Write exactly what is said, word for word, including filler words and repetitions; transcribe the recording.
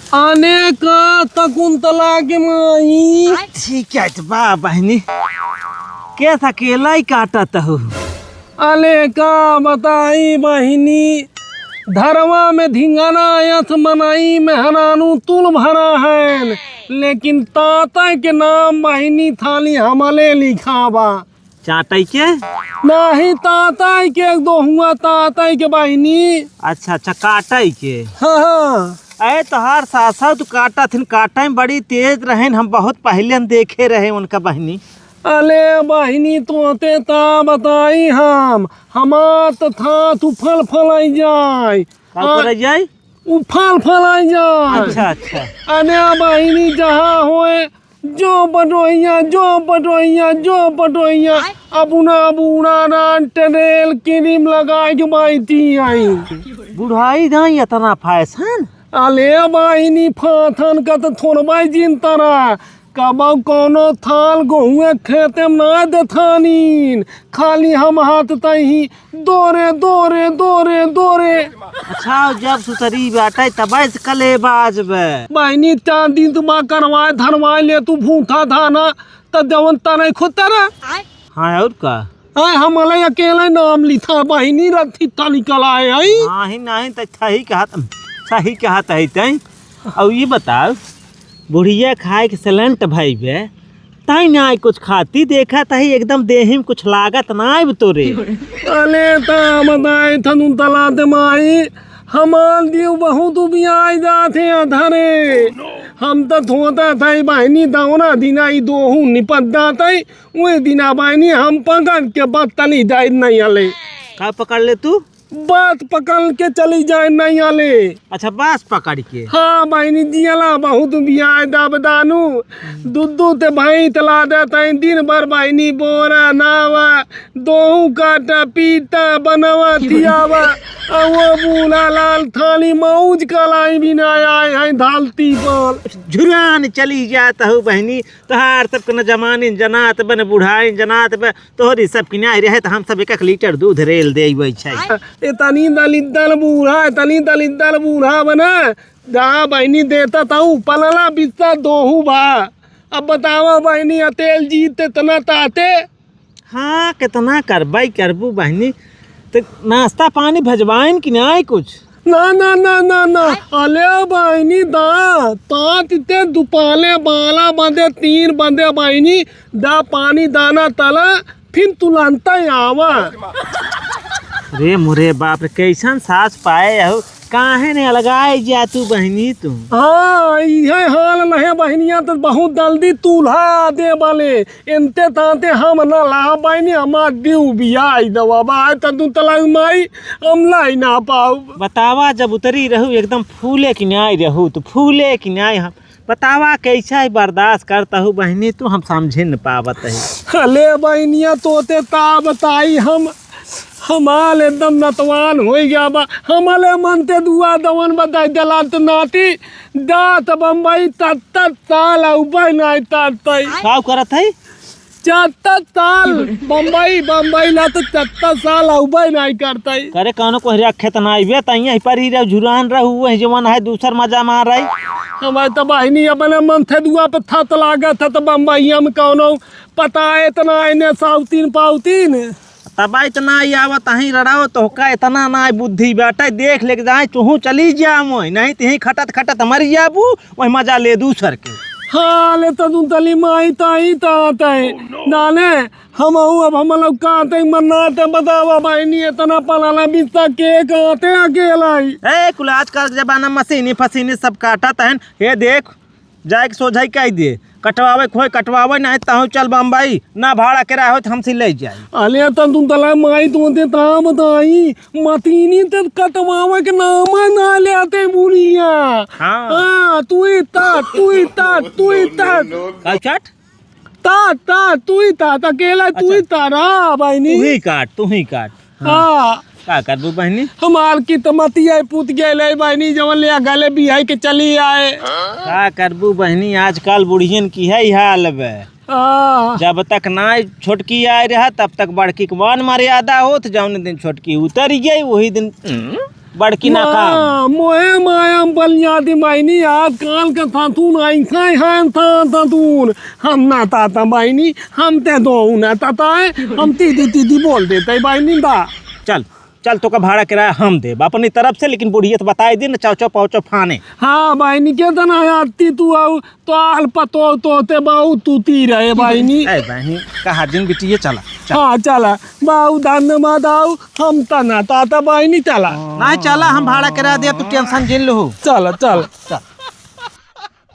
अने का तकुंतला के माई? ठीक है, तो बा बहिनी, केस अकेला ही काटत हूँ। अले का बताई बहिनी, धरवा में धिंगाना यस मनई मेहरानू तुल भरा है, लेकिन तातै के नाम बहिनी थाली हमले लिखा बा। चाटै के? नाही, तातै के, एक दो हुआ तातै के बहिनी। अच्छा, अच्छा, काटै के। हाँ, हाँ। अरे, तोहार सासौ तो काटत हिन, काटै में बड़ी तेज रहेन, हम बहुत पहिले हम देखे रहे उनका बहिनी। अले बहिनी, तोते ता बताई हम, हमार तो था तू फल फलाई जाए। का आ, करे जाए? उ फल फलाई जाए। अच्छा, अच्छा। अने बहिनी जहाँ होए, जो बटोहिया, जो बटोहिया, जो बटोहिया। आय। अब उना बूढ़ा ना टेरेल क्रीम लगाए के बाइती आई। बुढ़ाई जाई इतना फैशन? अले बहिनी, फाथन का तो थोड़बाई जिन तरा। कबौ कौनो थाल गोहुए खेते में ना देथानीन। खाली हम हाथ तही दोरे, दोरे, दोरे, दोरे। अच्छा, जब सुतरी बाटै, तबै से कलेबाज बे। बहिनी, चार दिन तू बा करवाए, धरवाए ले तू भूठा धाना, त जवन तनै खुद तरा। हाँ, और का? आय, हमले अकेले नाम लिथा, बहिनी रथी था निकल आए, आई। नाही, नाही, त सही कहत, सही कहत है तै। और ये बताओ, बुढ़िया खाए के सलेंट भई बे, ताई नाई कुछ खाती, देखा ताई एकदम देही में कुछ लागत नाई बे तोरे। अले ता बताए थनु तलाते माई, हमार दियो बहुत उबियाई जात है अधरे। हम त थोता थाई बहिनी दौना दिना ई दोहू निपट जात है, उहे दिना बहिनी हम पकड़ के बत्तली जाए नहीं अले। का पकड़ ले तू? बात पकड़ के चली जाए नहीं आले। अच्छा, बास पकड़ के। हाँ, बहिनी जियला बहुत बियाह दाबदानू। दुद्दू ते भाई तला देता है दिन भर बहिनी बोरा नावा, दोहू काटा पीटा बनवा दियावा। आ वो बूढ़ा लाल थाली मौज कलाई भी ना आए हैं धालती पर। झुरान चली जात हो बहिनी, तोहार सबके न जमानिन जनात बन, बुढ़ाइन जनात बे, तोहरी सब किनाई रहे त हम सब एक एक लीटर दूध रेल देबै छै। इतनी दलिद्दर बूढ़ा, इतनी दलिद्दर बूढ़ा बना, जा बहिनी देता ताऊ पलला बिस्सा दोहू बा। अब बतावा बहिनी, अतेल जी ते इतना ताते। हाँ, कितना करबै करबू बहिनी, त नाश्ता पानी भेजवाइन कि नाई कुछ? ना, ना, ना, ना, ना। अले बहिनी दा, तात ते दुपाले बारह बजे, तीन बजे बहिनी दा पानी दाना तला, फिर तुलंता आवा। रे मोरे बाप रे, कैसन सास पाए हो, काहे ने अलगाए जा तू बहिनी तू? हाँ, इहे हाल नहे बहिनिया, तो बहुत जल्दी तूल्हा दे बाले। एनते ताते हम ना ला बहिनी, हमार दिउ बियाई दवा बा, आए त दू तलाक माई, हम लाई ना पाऊ। बतावा, जब उतरी रहू एकदम फूले कि नाई रहू, तो फूले कि नाई हम, बतावा कैसा ही बर्दाश्त करता हूँ बहिनी, तो हम समझे न पावत है। अले बहिनिया, तोते ता बताई हम, हमाल एकदम नतवान होई गया बा, हमले मन ते दुआ दवन बताई दलात नाती, जात बम्बई तत्तर साल उबे नाई तारतई। का करत है? चत्तर साल बम्बई, बम्बई ला तो चत्तर साल उबे नाई करतई। करे कौनो कोहरे अखे त ना आइबे, त यहीं पर ही रह झुरान रहू, वही जवन है दूसर मजा मार रही। हमारे तो बहिनी अपने मन थे दुआ पे थत लागत है, तो बम्बई हम कौनो पता है इतना इन्हें साउतीन पाउतीन। तब इतना ही आवत अहीं रड़ाओ, तोहका इतना ना बुद्धि बाटे, देख लेके जाए, तुहू चली जा मोय, नहीं तिही खटत खटत मर जाबू, वही मजा ले दूसर के। हाँ, ले तो तू तली माई ताई ता आते हैं। नाने, हम हूँ अब हम लोग का आते हैं, मन्ना ते बतावा बहिनी, इतना पलाना बिस्सा के कहते अकेला ही। ए, कुल आजकल के जमाना मशीनी फसीनी सब काटत हैं। हे देख, जाए के सोझाई कह दे, कटवावे के होय कटवावे, नहीं तहु चल बम्बई, ना भाड़ा किराया होय तो हमसे ले जाई। अले त तू तला माई तो ते ता बताई, मतीनी ते कटवावे के नाम ना लेते बुढ़िया। हाँ। हाँ, तू ही ता, तू ही ता, तू ही ता। का चट? ता, ता, तू ही ता, ता अकेला तू ही अच्छा। ता रहा बहिनी। तू ही काट, तू ही काट। हाँ। का करबू बहिनी? हमार किस्मतिया पुत गेले बहिनी, जवन ले गले बिहाई के चली आए। का करबू बहिनी, आजकल बुढ़ियन की है हाल बे। हाँ। जब तक ना छोटकी आए रहा, तब तक बड़की के मान मर्यादा होत, जौन दिन छोटकी उतर गई, वही दिन, हम्म। बड़की ना का। हाँ, मोहे माया बलिया दी बहिनी, आजकल के थातून ऐसा है थातून। हम ना ताता बहिनी, हम ते दो ना ताता है, हम तीदी तीदी बोल देते बहिनी दा। चल, चल, तोका भाड़ा किराया हम देब अपनी तरफ से, लेकिन बुढ़िया से बताए दे न, चौचो पौचो फाने। हाँ बहिनी, के तना आती तू आऊ, तो आल पतो तो ते बाऊ तू ती रहे बहिनी। ए बहिनी, कहा जिन बिटिये, चला, चला। हाँ, चला। बाऊ धन्यवाद आऊ, हम तना ताता बहिनी, चला। नहीं, चला, हम भाड़ा किराया दे, तू tension जिन लहू। चला, चला। चल।